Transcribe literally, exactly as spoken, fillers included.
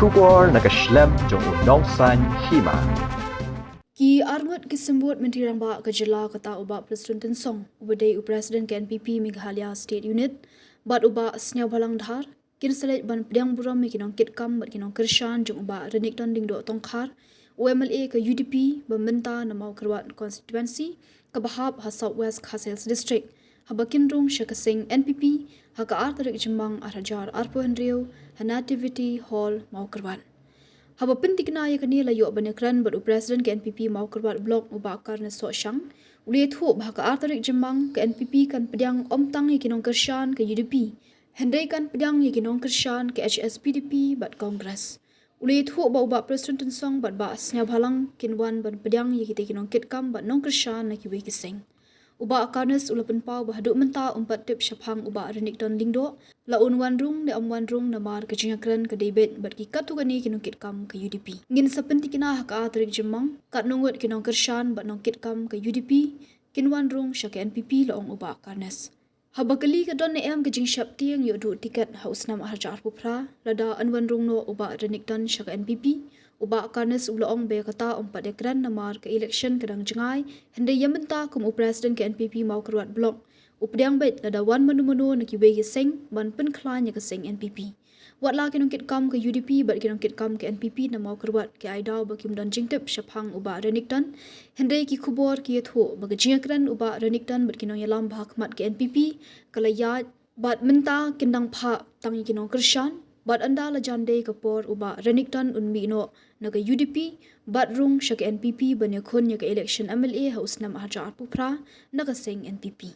Khubor na ka shlem jong u Nongsaiñ Hima. Ki arngut ki symbud Myntri Rangbah ka jylla kata u Bah Prestone Tynsong, uba dei u President ka N P P Meghalaya State Unit, bad u Bah Sniawbhalang Dhar, kin sa leit ban pdiang burom ïa ki nongkitkam bad ki nongkyrshan jong u Bah Renikton Lyngdoh Tongkhar, u M L A ka U D P ba mynta na Mawkyrwat Constituency, kaba hap ha South West Khasi Hills District, haba kin rung sha ka seng N P P ha ka ar tarik Jymmang ar hajar arphew hynriew, ha Nativity Hall, Mawkyrwat. Haba pyntikna ïa kane la ïoh ban ïakren bad u President ka N P P Mawkyrwat Block, u Bah Carnes Sohshang, u la ïathuh ba ha ka ar tarik Jymmang ka N P P kan pdiang ym tang ïa ki nongkyrshan ka U D P, hynrei kan pdiang ïa ki nongkyrshan ka H S P D P bad Congress. U la ïathuh ba u Bah Prestone Tynsong bad Bah Sniawbhalang kin wan ban pdiang ïa kita ki nongkitkam bad nongkyrshan na kiwei ki seng. U Bah Carnes u la pynpaw ba haduh mynta ym pat tip shaphang u Bah Renikton Lyngdoh, la un wan rung ne ym wan rung namar ka jingïakren ka dei beit bad ki katto katne ki nongkitkam ka U D P. Ngin sa pyntikna ha ka ar tarik Jymmang katno ngut ki nongkyrshan bad nongkitkam ka U D P kin wan rung sha ka N P P, la ong u Bah Carnes. Haba kylli ka don ne em ka jingsheptieng ïoh duh tiket ha u snem ar hajar arphew phra lada yn wan rung noh u Bah Renikton sha ka N P P, u Bah Carnes u la ong ba ïa kata ym pat ïakren namar ka election ka dang jngai, hynrei ïa mynta kum u President ka N P P Mawkyrwat Block, u pdiang beit lada wan mano mano na kiwei ki seng ban pynkhlaiñ ïa ka seng N P P. Wat la ki nongkitkam ka U D P bad ki nongkitkam ka N P P na Mawkyrwat ki ai daw ba kim don jingtip shaphang u Bah Renikton, hynrei ki khubor ki ïathuh ba ka jingïakren u Bah Renikton bad ki nongïalam ba ha khmat ka N P P ka la ïaid, bad mynta kin dang phah tang ïa ki nongkyrshan, bad ynda la jan dei ka por u Bah Renikton un mih noh na ka U D P bad rung sha ka N P P ban ïakhun ïa ka election M L A ha u snem ar hajar arphew phra na ka seng N P P.